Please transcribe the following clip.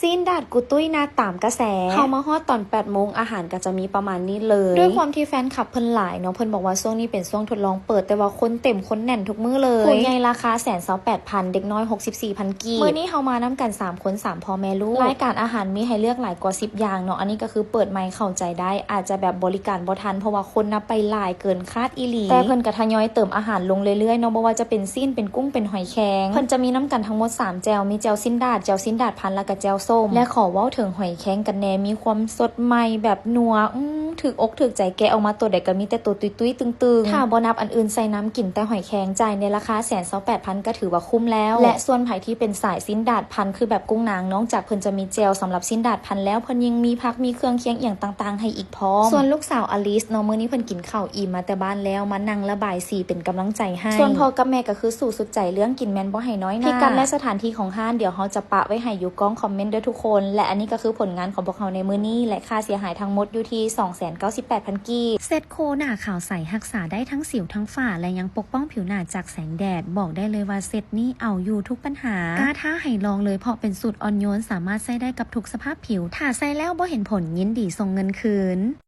ຊີ້ນດາດກູຕຸ້ຍ ໜ້າຕາມກະແສ. ເຮົາມາຮອດຕອນແປດໂມງ ອາຫານກໍຈະມີປະມານນີ້ເລີຍ. ດ້ວຍຄວາມທີ່ແຟນຄລັບເພິ່ນຫຼາຍເນາະ ເພິ່ນບອກວ່າຊ່ວງນີ້ເປັນຊ່ວງທົດລອງເປີດ ແຕ່ວ່າຄົນເຕັມຄົນແໜ້ນທຸກມື້ເລີຍ. ຜູ້ໃຫຍ່ລາຄາ ແສນຊາວແປດພັນ ເດັກນ້ອຍ ຫົກສິບສີ່ພັນກີບ. ມື້ນີ້ເຮົາມານຳກັນສາມຄົນ ສາມພໍ່ແມ່ລູກ. ລາຍການອາຫານມີໃຫ້ເລືອກຫຼາຍກວ່າສິບຢ່າງເນາະ ອັນນີ້ກໍຄືເປີດໃໝ່ເຂົ້າໃຈໄດ້ ອາດຈະແບບບໍລິການບໍ່ທັນ ເພາະວ່າຄົນນະໄປຫຼາຍເກີນຄາດອີ່ຫຼີ. ແຕ່ເພິ່ນກໍທະຍອຍເຕີມອາຫານລົງເລື້ອຍໆເນາະ ບໍ່ວ່າຈະເປັນຊີ້ນ ເປັນກຸ້ງ ເປັນຫອຍແຄງ. ເພິ່ນຈະມີນຳກັນທັງໝົດສາມແຈ່ວ ມີແຈ່ວຊີ້ນດາດ ແຈ່ວຊີ້ນດາດພັນ ແລ້ວກໍແຈ່ວສົ້ມ. ແລະ ຂໍເວົ້າເຖິງຫອຍແຄງກັນແດ່ ມີຄວາມສົດໃໝ່ແບບນົວ ອືມ ຖືກອົກຖືກໃຈ ແກະອອກມາຕົວໃດກໍມີແຕ່ຕົວຕຸ້ຍໆຕຶງໆ. ຖ້າບໍ່ນັບອັນອື່ນໃສ່ນຳ ກິນແຕ່ຫອຍແຄງ ຈ່າຍໃນລາຄາ ແສນຊາວແປດພັນ ກໍຖືວ່າຄຸ້ມແລ້ວ. ແລະ ສ່ວນໃຜທີ່ເປັນສາຍຊີ້ນດາດພັນ ຄືແບບກຸ້ງນາງ ນອກຈາກເພິ່ນຈະມີແຈ່ວສຳລັບຊີ້ນດາດພັນແລ້ວ ເພິ່ນຍັງມີຜັກ ມີເຄື່ອງຄຽງອີ່ຫຍັງຕ່າງໆໃຫ້ອີກພ້ອມ. ສ່ວນລູກສາວອາລິສເນາະ ມື້ນີ້ເພິ່ນກິນເຂົ້າອີ່ມມາແຕ່ບ້ານແລ້ວ ມານັ່ງລະບາຍສີເປັນກຳລັງໃຈໃຫ້. ສ່ວນພໍ່ກັບແມ່ກໍຄືສູ້ສຸດໃຈເລື່ອງກິນ ແມ່ນບໍ່ໃຫ້ນ້ອຍໜ້າ. ພິກັດ ແລະ ສະຖານທີ່ຂອງຮ້ານ ດຽວເຮົາຈະປະໄວ້ໃຫ້ຢູ່ກ້ອງຄອມເມັນເດີ້ທຸກຄົນ. ແລະ ອັນນີ້ກໍຄືຜົນງານຂອງພວກເຮົາໃນມື້ນີ້ ແລະ ຄ່າເສຍຫາຍທັງໝົດຢູ່ທີ່ ສອງແສນເກົ້າສິບແປດພັນກີບ. ເຊັດໂຄໜ້າຂາວໃສ ຮັກສາໄດ້ທັງສິວທັງຝ້າ ແລະ ຍັງປົກປ້ອງຜິວໜ້າຈາກແສງແດດ. ບອກໄດ້ເລີຍວ່າເຊັດນີ້ເອົາຢູ່ທຸກບັນຫາ. ກ້າທ້າໃຫ້ລອງເລີຍ ເພາະເປັນສູດອ່ອນໂຍນ ສາມາດໃຊ້ໄດ້ກັບທຸກສະພາບຜິວ. ຖ້າໃຊ້ແລ້ວບໍ່ເຫັນຜົນ ຍິນດີສົ່ງເງິນຄືນ.